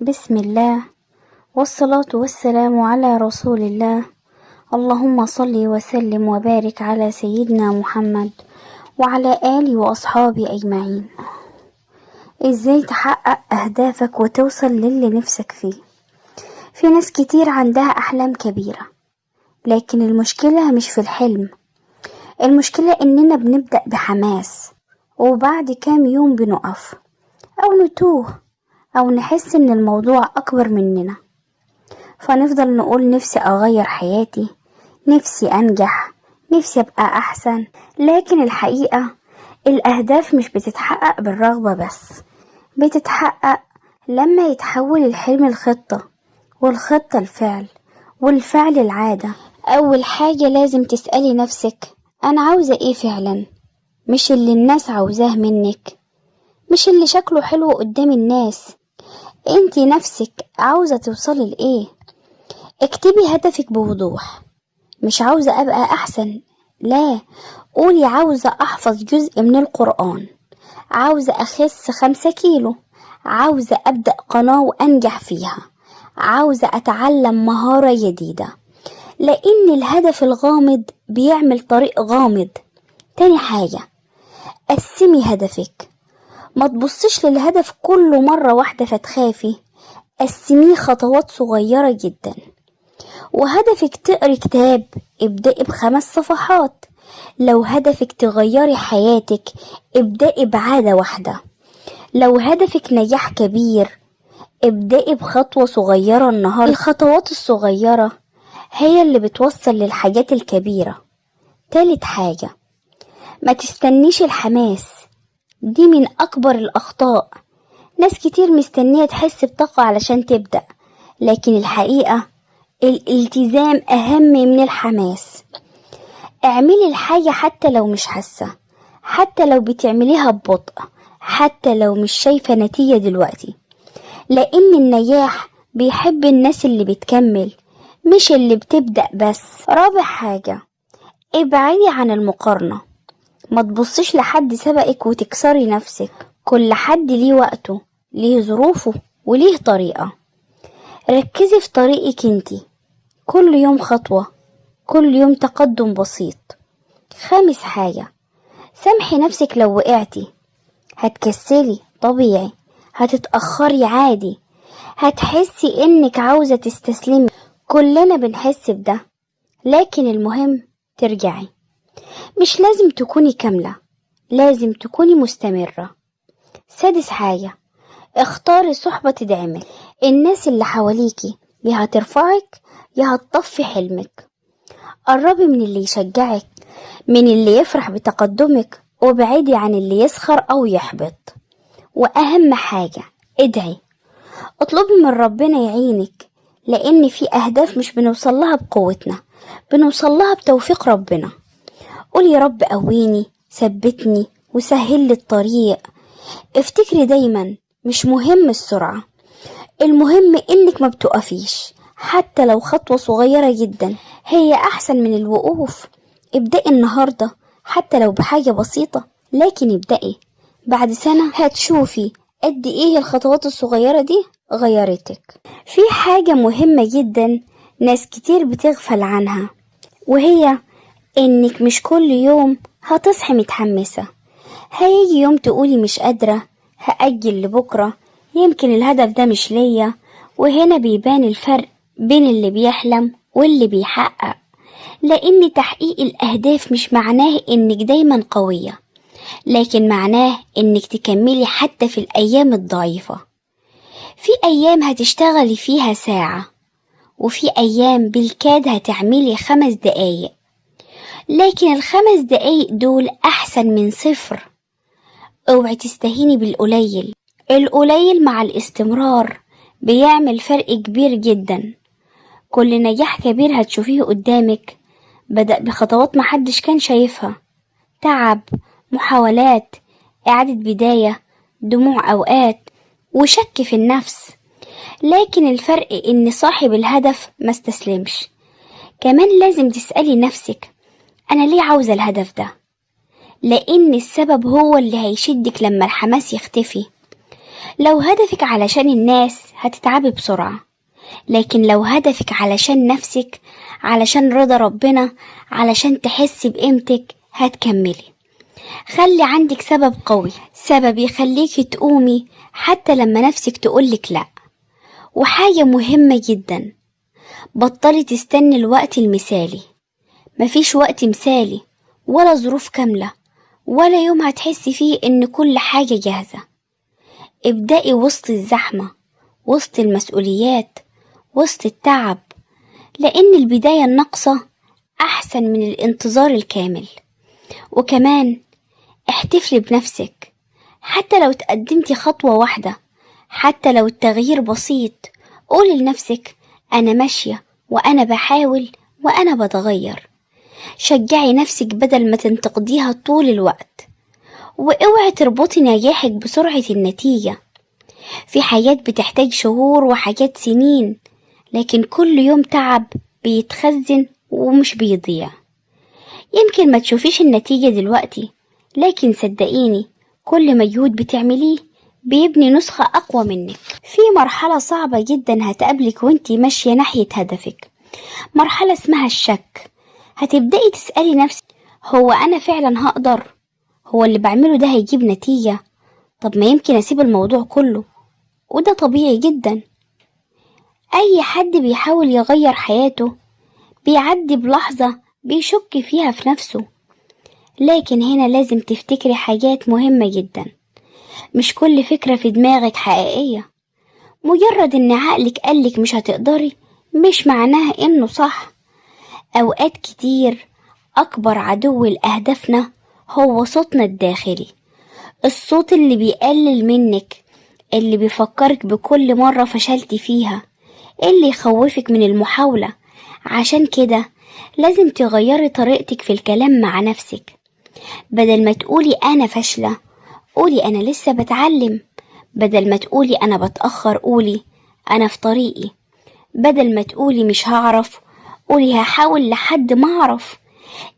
بسم الله والصلاة والسلام على رسول الله. اللهم صل وسلم وبارك على سيدنا محمد وعلى آله وأصحابه أجمعين. ازاي تحقق أهدافك وتوصل للي نفسك فيه؟ في ناس كتير عندها أحلام كبيرة، لكن المشكلة مش في الحلم، المشكلة إننا بنبدأ بحماس وبعد كام يوم بنقف أو نتوه أو نحس إن الموضوع أكبر مننا، فنفضل نقول نفسي أغير حياتي، نفسي أنجح، نفسي أبقى أحسن. لكن الحقيقة الأهداف مش بتتحقق بالرغبة بس، بتتحقق لما يتحول الحلم لخطة، والخطة الفعل، والفعل العادة. أول حاجة لازم تسألي نفسك: أنا عاوزة إيه فعلا؟ مش اللي الناس عاوزاه منك، مش اللي شكله حلو قدام الناس، انتي نفسك عاوزة توصلي لإيه؟ اكتبي هدفك بوضوح. مش عاوزة أبقى أحسن، لا، قولي عاوزة أحفظ جزء من القرآن، عاوزة أخس 5 كيلو، عاوزة أبدأ قناة وأنجح فيها، عاوزة أتعلم مهارة جديدة. لأن الهدف الغامض بيعمل طريق غامض. تاني حاجة، قسمي هدفك. ما تبصيش للهدف كله مرة واحدة فتخافي، قسميه خطوات صغيرة جدا. وهدفك تقري كتاب، ابدأي ب5 صفحات. لو هدفك تغيري حياتك، ابدأي بعادة واحدة. لو هدفك نجاح كبير، ابدأي بخطوة صغيرة النهاردة. الخطوات الصغيرة هي اللي بتوصل للحاجات الكبيرة. تالت حاجة، ما تستنيش الحماس. دي من أكبر الأخطاء. ناس كتير مستنية تحس بطاقة علشان تبدأ، لكن الحقيقة الالتزام أهم من الحماس. اعملي الحاجة حتى لو مش حاسة، حتى لو بتعمليها ببطء، حتى لو مش شايفة نتيجة دلوقتي، لأن النجاح بيحب الناس اللي بتكمل، مش اللي بتبدأ بس. رابع حاجة، ابعدي عن المقارنة. ما تبصيش لحد سبقك وتكسري نفسك. كل حد ليه وقته، ليه ظروفه، وليه طريقة. ركزي في طريقك انتي، كل يوم خطوة، كل يوم تقدم بسيط. خامس حاجة، سامحي نفسك لو وقعتي. هتكسلي طبيعي، هتتأخري عادي، هتحسي انك عاوزة تستسلمي، كلنا بنحس بده، لكن المهم ترجعي. مش لازم تكوني كاملة، لازم تكوني مستمرة. سادس حاجة، اختاري صحبة تدعمك. الناس اللي حواليكي يا هترفعك يا هتطفي حلمك. قربي من اللي يشجعك، من اللي يفرح بتقدمك، وابعدي عن اللي يسخر أو يحبط. وأهم حاجة، ادعي، اطلبي من ربنا يعينك، لأن في أهداف مش بنوصلها بقوتنا، بنوصلها بتوفيق ربنا. قولي يا رب قويني، ثبتني، وسهل لي الطريق. افتكري دايما، مش مهم السرعة، المهم انك ما بتقفيش. حتى لو خطوة صغيرة جدا هي احسن من الوقوف. ابدأي النهاردة حتى لو بحاجة بسيطة، لكن ابدأي. بعد سنة هتشوفي قد ايه الخطوات الصغيرة دي غيرتك. في حاجة مهمة جدا ناس كتير بتغفل عنها، وهي انك مش كل يوم هتصحي متحمسة. هيجي يوم تقولي مش قادرة، هأجل لبكرة، يمكن الهدف ده مش ليا. وهنا بيبان الفرق بين اللي بيحلم واللي بيحقق، لأن تحقيق الأهداف مش معناه إنك دايما قوية، لكن معناه إنك تكملي حتى في الأيام الضعيفة. في أيام هتشتغلي فيها ساعة، وفي أيام بالكاد هتعملي 5 دقايق، لكن ال5 دقايق دول أحسن من صفر. اوعي تستهيني بالقليل. القليل مع الاستمرار بيعمل فرق كبير جدا. كل نجاح كبير هتشوفيه قدامك بدأ بخطوات محدش كان شايفها: تعب، محاولات، إعادة بداية، دموع أوقات، وشك في النفس. لكن الفرق إن صاحب الهدف ما استسلمش. كمان لازم تسألي نفسك: أنا ليه عاوزة الهدف ده؟ لأن السبب هو اللي هيشدك لما الحماس يختفي. لو هدفك علشان الناس، هتتعبي بسرعة، لكن لو هدفك علشان نفسك، علشان رضا ربنا، علشان تحسي بقيمتك، هتكملي. خلي عندك سبب قوي، سبب يخليكي تقومي حتى لما نفسك تقولك لأ. وحاجة مهمة جدا، بطلي تستني الوقت المثالي. مفيش وقت مثالي ولا ظروف كاملة ولا يوم هتحسي فيه إن كل حاجة جاهزة. ابدأي وسط الزحمة، وسط المسؤوليات، وسط التعب، لأن البداية الناقصة أحسن من الانتظار الكامل. وكمان احتفلي بنفسك، حتى لو تقدمتي خطوة واحدة، حتى لو التغيير بسيط. قولي لنفسك أنا ماشية وأنا بحاول وأنا بتغير. شجعي نفسك بدل ما تنتقديها طول الوقت. واوعي تربطي نجاحك بسرعة النتيجة. في حاجات بتحتاج شهور وحاجات سنين، لكن كل يوم تعب بيتخزن ومش بيضيع. يمكن ما تشوفيش النتيجة دلوقتي، لكن صدقيني كل مجهود بتعمليه بيبني نسخة أقوى منك. في مرحلة صعبة جدا هتقابلك وانتي ماشية ناحية هدفك، مرحلة اسمها الشك. هتبدأي تسألي نفسك، هو أنا فعلا هقدر؟ هو اللي بعمله ده هيجيب نتيجة؟ طب ما يمكن أسيب الموضوع كله. وده طبيعي جدا، أي حد بيحاول يغير حياته بيعدي بلحظة بيشك فيها في نفسه. لكن هنا لازم تفتكري حاجات مهمة جدا. مش كل فكرة في دماغك حقيقية. مجرد ان عقلك قالك مش هتقدري مش معناها انه صح. اوقات كتير اكبر عدو لأهدافنا هو صوتنا الداخلي، الصوت اللي بيقلل منك، اللي بيفكرك بكل مرة فشلتي فيها، اللي يخوفك من المحاولة. عشان كده لازم تغيري طريقتك في الكلام مع نفسك. بدل ما تقولي أنا فاشلة، قولي أنا لسه بتعلم. بدل ما تقولي أنا بتأخر، قولي أنا في طريقي. بدل ما تقولي مش هعرف، قولي هحاول لحد ما أعرف.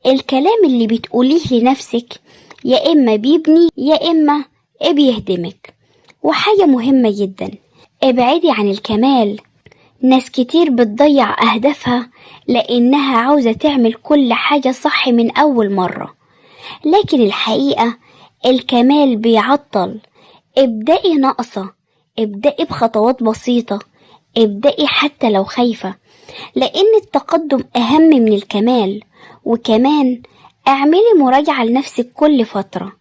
الكلام اللي بتقوليه لنفسك يا إما بيبني يا إما بيهدمك. وحاجة مهمة جدا، ابعدي عن الكمال. ناس كتير بتضيع أهدافها لأنها عاوزة تعمل كل حاجة صح من أول مرة، لكن الحقيقة الكمال بيعطل. ابدأي ناقصة، ابدأي بخطوات بسيطة، ابدأي حتى لو خايفة، لأن التقدم أهم من الكمال. وكمان اعملي مراجعة لنفسك كل فترة.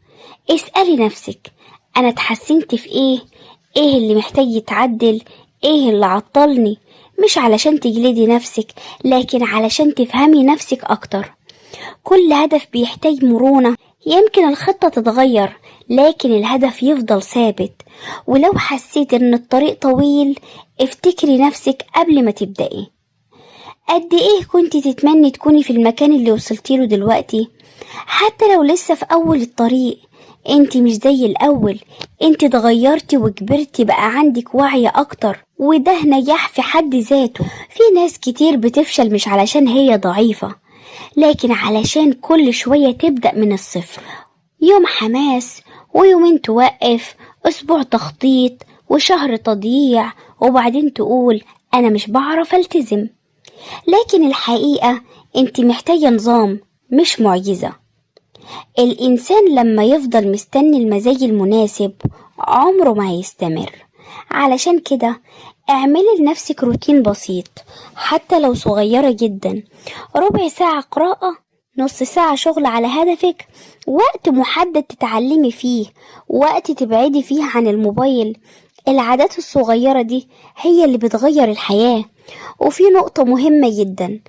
اسألي نفسك أنا اتحسنت في إيه؟ إيه اللي محتاج يتعدل؟ إيه اللي عطلني؟ مش علشان تجلدي نفسك، لكن علشان تفهمي نفسك أكتر. كل هدف بيحتاج مرونة، يمكن الخطة تتغير لكن الهدف يفضل ثابت. ولو حسيت ان الطريق طويل، افتكري نفسك قبل ما تبدأي. قد ايه كنت تتمني تكوني في المكان اللي وصلتيله دلوقتي؟ حتى لو لسه في اول الطريق، انت مش زي الاول، انت اتغيرتي وكبرتي، بقى عندك وعي اكتر، وده نجاح في حد ذاته. في ناس كتير بتفشل مش علشان هي ضعيفة، لكن علشان كل شوية تبدأ من الصفر. يوم حماس ويومين توقف، أسبوع تخطيط وشهر تضييع، وبعدين تقول أنا مش بعرف ألتزم. لكن الحقيقة انت محتاجة نظام مش معجزة. الإنسان لما يفضل مستني المزاج المناسب عمره ما هيستمر. علشان كده اعملي لنفسك روتين بسيط حتى لو صغيرة جدا، ربع ساعة قراءة، نص ساعة شغل على هدفك، وقت محدد تتعلمي فيه، وقت تبعدي فيه عن الموبايل. العادات الصغيرة دي هي اللي بتغير الحياة. وفي نقطة مهمة جدا،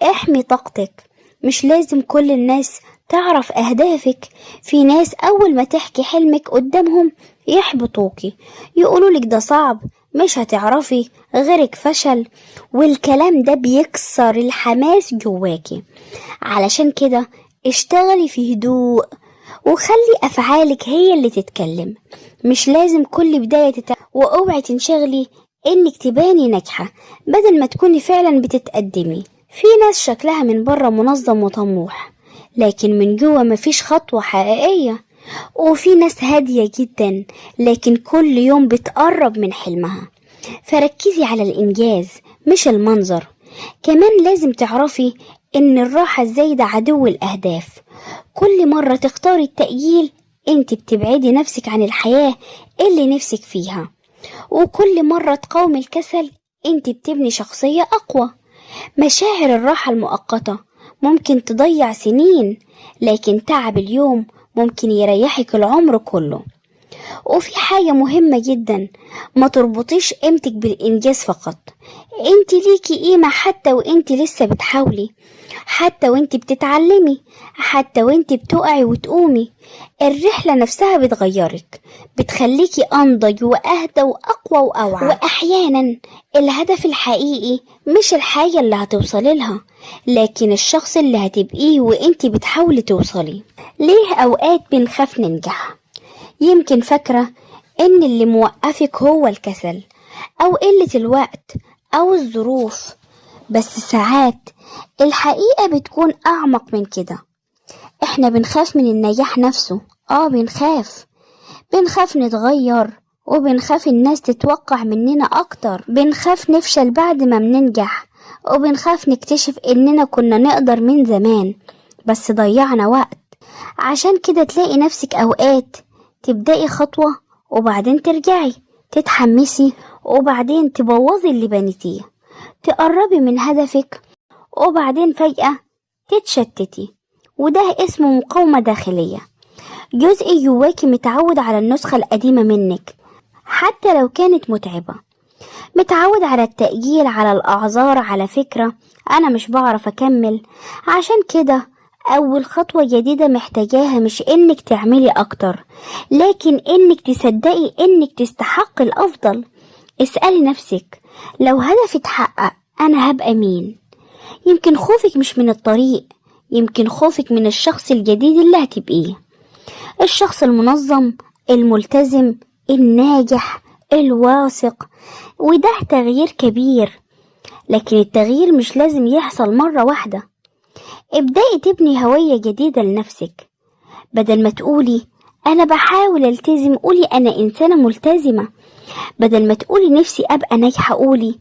احمي طاقتك. مش لازم كل الناس تعرف أهدافك. في ناس أول ما تحكي حلمك قدامهم يحبطوكي، يقولولك ده صعب، مش هتعرفي، غيرك فشل، والكلام ده بيكسر الحماس جواكي. علشان كده اشتغلي في هدوء وخلي أفعالك هي اللي تتكلم. مش لازم كل بداية واوعي تنشغلي انك تباني ناجحة بدل ما تكوني فعلا بتتقدمي. في ناس شكلها من بره منظم وطموح، لكن من جوه مفيش خطوة حقيقية. وفي ناس هادية جدا لكن كل يوم بتقرب من حلمها. فركزي على الإنجاز مش المنظر. كمان لازم تعرفي إن الراحة الزايدة عدو الأهداف. كل مرة تختاري التأجيل انت بتبعدي نفسك عن الحياة اللي نفسك فيها، وكل مرة تقاومي الكسل انت بتبني شخصية أقوى. مشاعر الراحة المؤقتة ممكن تضيع سنين، لكن تعب اليوم ممكن يريحك العمر كله. وفي حاجة مهمة جدا، ما تربطيش قيمتك بالإنجاز فقط. انت ليكي قيمة حتى وانت لسه بتحاولي، حتى وانت بتتعلمي، حتى وانت بتقعي وتقومي. الرحلة نفسها بتغيرك، بتخليكي أنضج وأهدى وأقوى وأوعى. وأحيانا الهدف الحقيقي مش الحاجة اللي هتوصلي لها، لكن الشخص اللي هتبقيه وانت بتحاولي توصلي. ليه أوقات بنخاف ننجح؟ يمكن فاكرة إن اللي موقفك هو الكسل أو قلة الوقت أو الظروف، بس ساعات الحقيقة بتكون أعمق من كده. إحنا بنخاف من النجاح نفسه. بنخاف نتغير، وبنخاف الناس تتوقع مننا أكتر، بنخاف نفشل بعد ما بننجح، وبنخاف نكتشف إننا كنا نقدر من زمان بس ضيعنا وقت. عشان كده تلاقي نفسك أوقات تبدأي خطوة وبعدين ترجعي تتحمسي وبعدين تبوظي اللي بنيتيه، تقربي من هدفك وبعدين فجأة تتشتتي. وده اسمه مقاومة داخلية. جزء جواكي متعود على النسخة القديمة منك حتى لو كانت متعبة، متعود على التأجيل، على الأعذار، على فكرة أنا مش بعرف أكمل. عشان كده أول خطوة جديدة محتاجاها مش إنك تعملي أكتر، لكن إنك تصدقي إنك تستحق الأفضل. اسألي نفسك، لو هدفي اتحقق أنا هبقى مين؟ يمكن خوفك مش من الطريق، يمكن خوفك من الشخص الجديد اللي هتبقيه، الشخص المنظم، الملتزم، الناجح، الواثق. وده تغيير كبير، لكن التغيير مش لازم يحصل مرة واحدة. ابدأي تبني هوية جديدة لنفسك. بدل ما تقولي أنا بحاول ألتزم، قولي أنا إنسانة ملتزمة. بدل ما تقولي نفسي أبقى ناجحة، قولي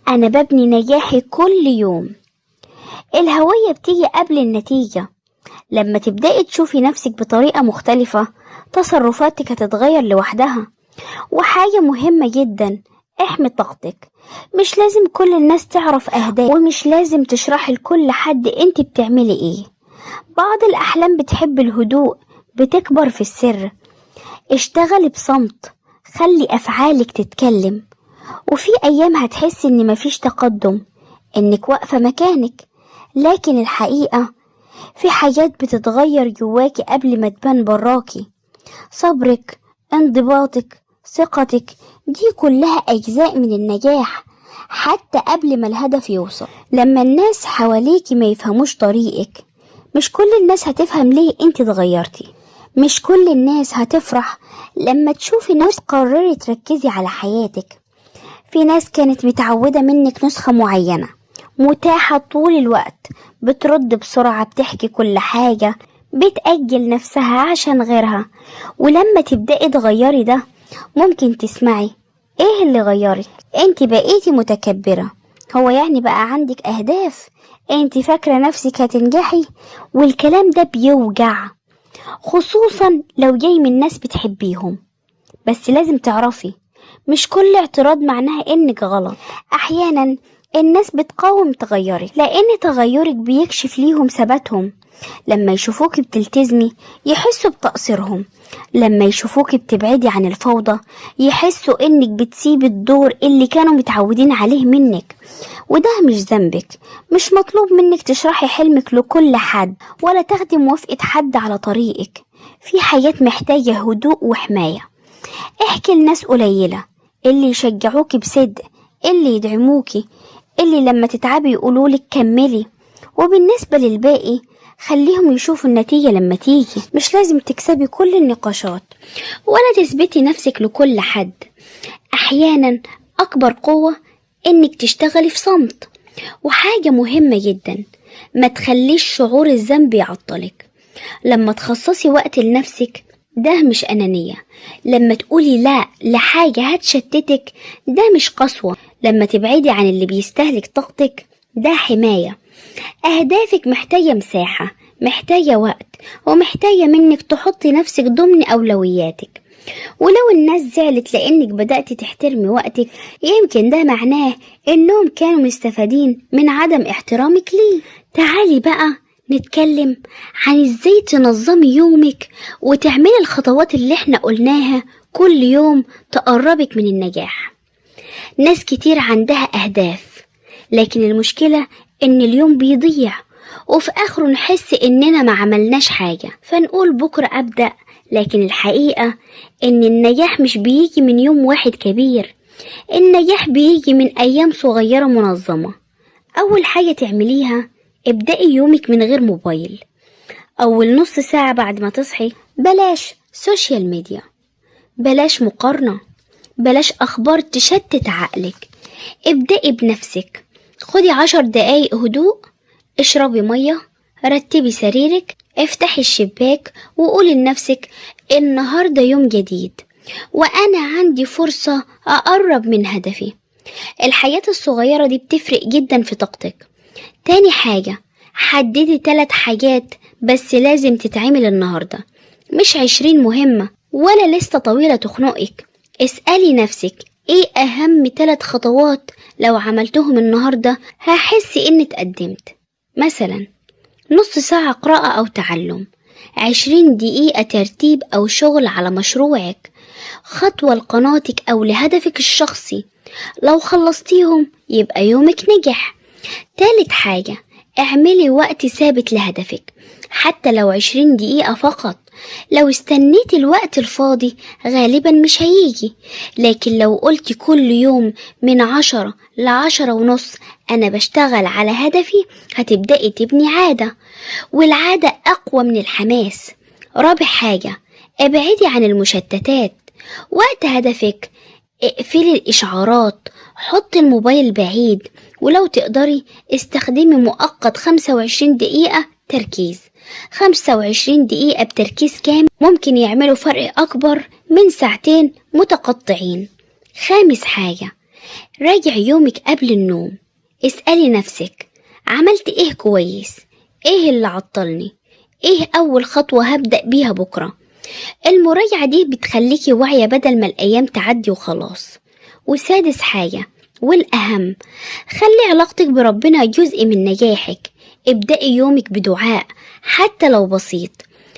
أنا ببني نجاحي كل يوم. الهوية بتيجي قبل النتيجة. لما تبدأي تشوفي نفسك بطريقة مختلفة، تصرفاتك هتتغير لوحدها. وحاجة مهمة جدا، احمي طاقتك. مش لازم كل الناس تعرف أهدافك، ومش لازم تشرحي لكل حد انت بتعملي ايه. بعض الأحلام بتحب الهدوء، بتكبر في السر. اشتغلي بصمت، خلي أفعالك تتكلم. وفي أيام هتحسي إن مفيش تقدم، إنك واقفة مكانك، لكن الحقيقة في حاجات بتتغير جواكي قبل ما تبان براكي. صبرك، انضباطك، ثقتك، دي كلها أجزاء من النجاح حتى قبل ما الهدف يوصل. لما الناس حواليكي ما يفهموش طريقك، مش كل الناس هتفهم ليه انت اتغيرتي. مش كل الناس هتفرح لما تشوفي ناس قررت تركزي على حياتك. في ناس كانت متعودة منك نسخة معينة، متاحة طول الوقت، بترد بسرعة، بتحكي كل حاجة، بتأجل نفسها عشان غيرها. ولما تبدأي تغيري ده، ممكن تسمعي ايه اللي غيرك؟ انت بقيتي متكبرة، هو يعني بقى عندك اهداف، انت فاكرة نفسك هتنجحي. والكلام ده بيوجع، خصوصا لو جاي من ناس بتحبيهم. بس لازم تعرفي مش كل اعتراض معناها انك غلط. احيانا الناس بتقاوم تغيرك لان تغيرك بيكشف ليهم ثباتهم. لما يشوفوك بتلتزمي يحسوا بتقصيرهم، لما يشوفوك بتبعدي عن الفوضى يحسوا انك بتسيبي الدور اللي كانوا متعودين عليه منك. وده مش ذنبك. مش مطلوب منك تشرحي حلمك لكل حد ولا تاخدي موافقة حد على طريقك. في حاجات محتاجة هدوء وحماية. احكي لناس قليلة، اللي يشجعوكي بصدق، اللي يدعموكي، اللي لما تتعبي يقولولك كملي. وبالنسبة للباقي خليهم يشوفوا النتيجة لما تيجي. مش لازم تكسبي كل النقاشات ولا تثبتي نفسك لكل حد. أحيانا أكبر قوة إنك تشتغلي في صمت. وحاجة مهمة جدا، ما تخليش شعور الذنب يعطلك. لما تخصصي وقت لنفسك ده مش أنانية. لما تقولي لا لحاجة هتشتتك، ده مش قسوة. لما تبعدي عن اللي بيستهلك طاقتك، ده حماية. أهدافك محتاجة مساحة، محتاجة وقت، ومحتاجة منك تحطي نفسك ضمن أولوياتك. ولو الناس زعلت لأنك بدأت تحترمي وقتك، يمكن ده معناه إنهم كانوا مستفادين من عدم احترامك ليه. تعالي بقى نتكلم عن إزاي تنظمي يومك وتعملي الخطوات اللي احنا قلناها كل يوم تقربك من النجاح. ناس كتير عندها أهداف، لكن المشكلة إن اليوم بيضيع وفي آخره نحس إننا ما عملناش حاجة، فنقول بكرة أبدأ. لكن الحقيقة إن النجاح مش بيجي من يوم واحد كبير، النجاح بيجي من أيام صغيرة منظمة. أول حاجة تعمليها، ابدأي يومك من غير موبايل. أول نص ساعة بعد ما تصحي بلاش social media، بلاش مقارنة، بلاش أخبار تشتت عقلك. ابدأي بنفسك، خدي 10 دقايق هدوء، اشربي مية، رتبي سريرك، افتحي الشباك، وقولي لنفسك النهاردة يوم جديد وأنا عندي فرصة أقرب من هدفي. الحاجات الصغيرة دي بتفرق جدا في طاقتك. تاني حاجة، حددي 3 حاجات بس لازم تتعمل النهاردة، مش 20 مهمة ولا لستة طويلة تخنقك. اسألي نفسك ايه أهم 3 خطوات لو عملتهم النهاردة هحس إني اتقدمت. مثلا نص ساعة قراءة أو تعلم، 20 دقيقة ترتيب أو شغل على مشروعك، خطوة لقناتك أو لهدفك الشخصي. لو خلصتيهم يبقى يومك نجح. تالت حاجة، اعملي وقت ثابت لهدفك حتى لو 20 دقيقة فقط. لو استنيت الوقت الفاضي غالبا مش هيجي، لكن لو قلت كل يوم من 10 ل10:30 أنا بشتغل على هدفي، هتبدأي تبني عادة، والعادة أقوى من الحماس. رابع حاجة، ابعدي عن المشتتات وقت هدفك. اقفلي الإشعارات، حطي الموبايل بعيد، ولو تقدري استخدمي مؤقت 25 دقيقة تركيز. 25 دقيقة بتركيز كامل ممكن يعملوا فرق أكبر من ساعتين متقطعين. خامس حاجة، راجعي يومك قبل النوم. اسألي نفسك عملت ايه كويس، ايه اللي عطلني، ايه أول خطوة هبدأ بيها بكرة. المراجعة دي بتخليكي واعية بدل ما الأيام تعدي وخلاص. وسادس حاجة والأهم، خلي علاقتك بربنا جزء من نجاحك. ابدأي يومك بدعاء حتى لو بسيط: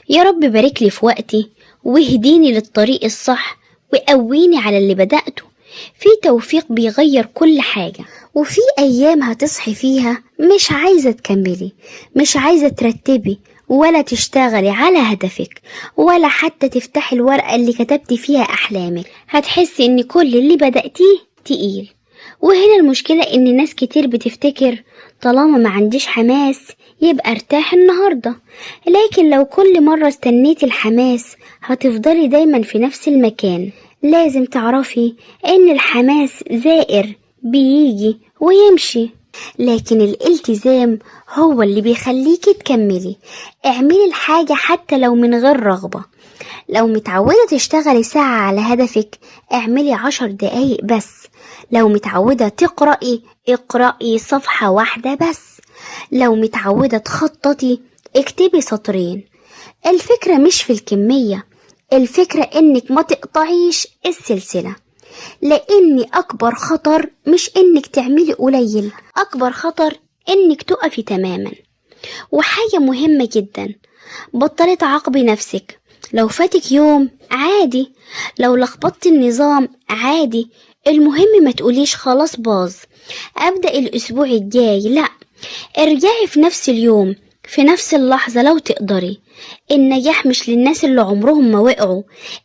يا رب بارك لي في وقتي واهديني للطريق الصح وقويني على اللي بدأته. في توفيق بيغير كل حاجة. وفي أيام هتصحي فيها مش عايزة تكملي، مش عايزة ترتبي ولا تشتغلي على هدفك ولا حتى تفتحي الورقة اللي كتبتي فيها أحلامك. هتحسي إن كل اللي بدأتيه تقيل. وهنا المشكلة إن ناس كتير بتفتكر طالما ما عنديش حماس يبقى ارتاح النهاردة، لكن لو كل مرة استنيتي الحماس هتفضلي دايما في نفس المكان. لازم تعرفي إن الحماس زائر بيجي ويمشي، لكن الالتزام هو اللي بيخليكي تكملي. اعملي الحاجة حتى لو من غير رغبة. لو متعودة تشتغلي ساعة على هدفك، اعملي 10 دقايق بس. لو متعودة تقرأي، اقرأي صفحة واحدة بس. لو متعودة تخططي، اكتبي سطرين. الفكرة مش في الكمية، الفكرة انك ما تقطعيش السلسلة، لان اكبر خطر مش انك تعملي قليل، اكبر خطر انك تقفي تماما. وحاجة مهمة جدا، بطلي تعاقبي نفسك. لو فاتك يوم عادي، لو لخبطتي النظام عادي، المهم ما تقوليش خلاص باظ ابدأ الاسبوع الجاي. لا، ارجعي في نفس اليوم، في نفس اللحظة لو تقدري. النجاح مش للناس اللي عمرهم ما وقعوا،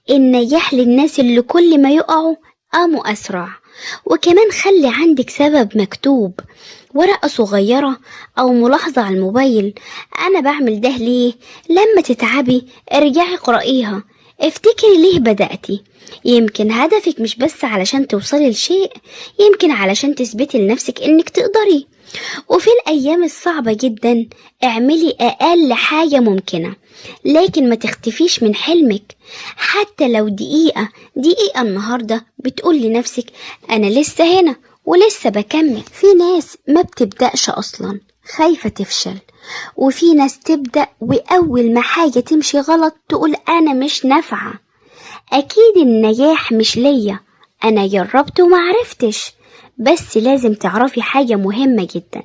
النجاح للناس اللي كل ما يقعوا قاموا أسرع. وكمان خلي عندك سبب مكتوب، ورقة صغيرة أو ملاحظة على الموبايل: أنا بعمل ده ليه؟ لما تتعبي ارجعي اقرأيها. افتكري ليه بدأتي. يمكن هدفك مش بس علشان توصلي لشيء، يمكن علشان تثبتي لنفسك انك تقدري. وفي الأيام الصعبة جدا اعملي أقل حاجة ممكنة، لكن ما تختفيش من حلمك حتى لو دقيقة. دقيقة النهاردة بتقول لنفسك أنا لسه هنا ولسه بكمل. في ناس ما بتبدأش أصلا، خايفة تفشل، وفي ناس تبدأ وأول ما حاجة تمشي غلط تقول أنا مش نافعة، أكيد النجاح مش ليا، أنا جربت ومعرفتش. بس لازم تعرفي حاجة مهمة جدا،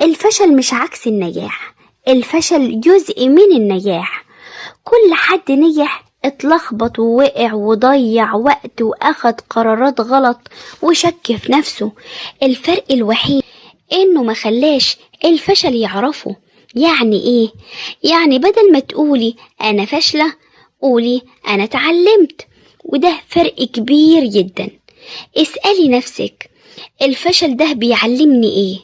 الفشل مش عكس النجاح، الفشل جزء من النجاح. كل حد نجح اتلخبط ووقع وضيع وقت وأخد قرارات غلط وشك في نفسه. الفرق الوحيد إنه ما خلاش الفشل يعرفه. يعني إيه؟ يعني بدل ما تقولي أنا فاشلة، قولي أنا اتعلمت، وده فرق كبير جدا. اسألي نفسك الفشل ده بيعلمني إيه؟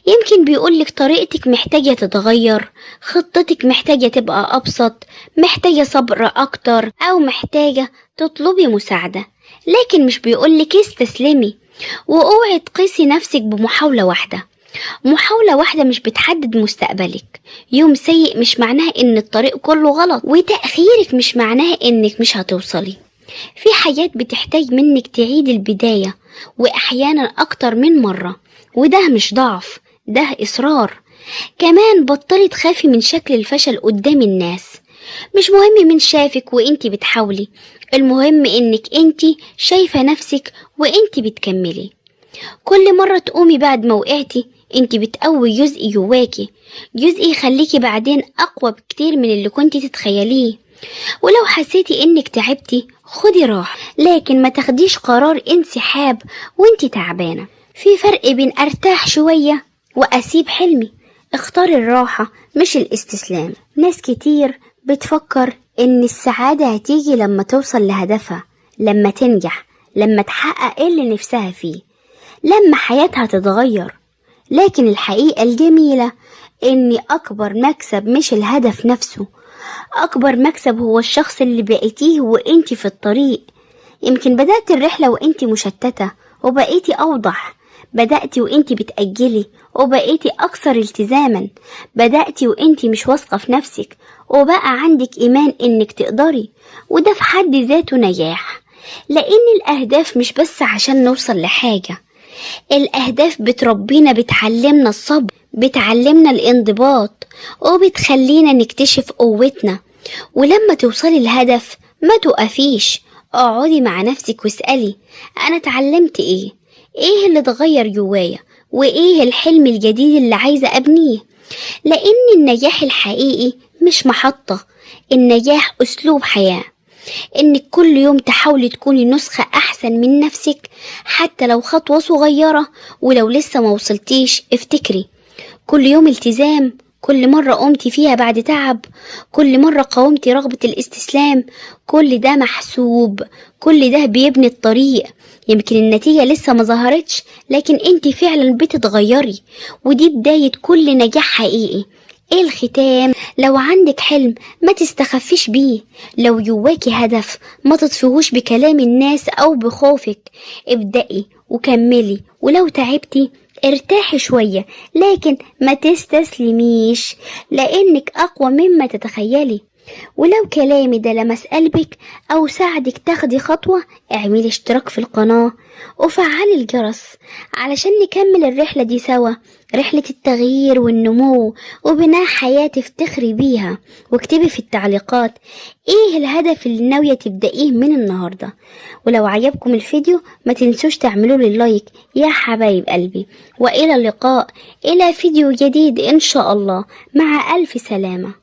يمكن بيقولك طريقتك محتاجة تتغير، خطتك محتاجة تبقى أبسط، محتاجة صبر أكتر، أو محتاجة تطلبي مساعدة. لكن مش بيقولك استسلمي. واوعي تقيسي نفسك بمحاولة واحدة. محاولة واحدة مش بتحدد مستقبلك. يوم سيء مش معناه ان الطريق كله غلط، وتأخيرك مش معناه انك مش هتوصلي. في حاجات بتحتاج منك تعيد البداية، وأحيانا أكتر من مرة، وده مش ضعف، ده إصرار. كمان بطلي تخافي من شكل الفشل قدام الناس. مش مهم مين شافك وانتي بتحاولي، المهم انك انتي شايفة نفسك وانتي بتكملي. كل مرة تقومي بعد ما وقعتي انتي بتقوي جزء جواكي، جزء يخليكي بعدين أقوى بكتير من اللي كنتي تتخيليه. ولو حسيتي انك تعبتي خدي راحة، لكن ما تاخديش قرار انسحاب وانتي تعبانة. في فرق بين ارتاح شوية واسيب حلمي. اختاري الراحة مش الاستسلام. ناس كتير بتفكر ان السعادة هتيجي لما توصل لهدفها، لما تنجح، لما تحقق اللي نفسها فيه، لما حياتها تتغير. لكن الحقيقة الجميلة ان اكبر مكسب مش الهدف نفسه، اكبر مكسب هو الشخص اللي بقيتيه وانتي في الطريق. يمكن بدأت الرحلة وانتي مشتتة وبقيتي اوضح، بدأتي وانتي بتأجلي وبقيتي اكثر التزاما، بدأتي وانتي مش واثقة في نفسك وبقى عندك ايمان انك تقدري، وده في حد ذاته نجاح. لان الاهداف مش بس عشان نوصل لحاجة، الاهداف بتربينا، بتعلمنا الصبر، بتعلمنا الانضباط، وبتخلينا نكتشف قوتنا. ولما توصلي الهدف ما تقفيش، اقعدي مع نفسك واسألي انا اتعلمت ايه، ايه اللي اتغير جوايا، وايه الحلم الجديد اللي عايزة ابنيه. لان النجاح الحقيقي مش محطة، النجاح اسلوب حياة. انك كل يوم تحاولي تكوني نسخة احسن من نفسك حتى لو خطوة صغيرة. ولو لسه ما وصلتيش افتكري كل يوم التزام، كل مرة قمتي فيها بعد تعب، كل مرة قاومتي رغبة الاستسلام، كل ده محسوب، كل ده بيبني الطريق. يمكن النتيجة لسه ما ظهرتش، لكن انت فعلا بتتغيري، ودي بداية كل نجاح حقيقي. ايه الختام؟ لو عندك حلم ما تستخفيش بيه، لو جواكي هدف ما تطفيهوش بكلام الناس او بخوفك. ابدأي وكملي، ولو تعبتي ارتاحي شوية، لكن ما تستسلميش، لانك اقوى مما تتخيلي. ولو كلامي ده لمس قلبك او ساعدك تاخدي خطوة، اعملي اشتراك في القناة وفعلي الجرس علشان نكمل الرحلة دي سوا، رحلة التغيير والنمو وبناء حياة تفتخري بيها. واكتبي في التعليقات ايه الهدف اللي ناوية تبدأيه من النهاردة. ولو عجبكم الفيديو ما تنسوش تعملوا لي لايك يا حبايب قلبي. وإلى اللقاء إلى فيديو جديد إن شاء الله، مع ألف سلامة.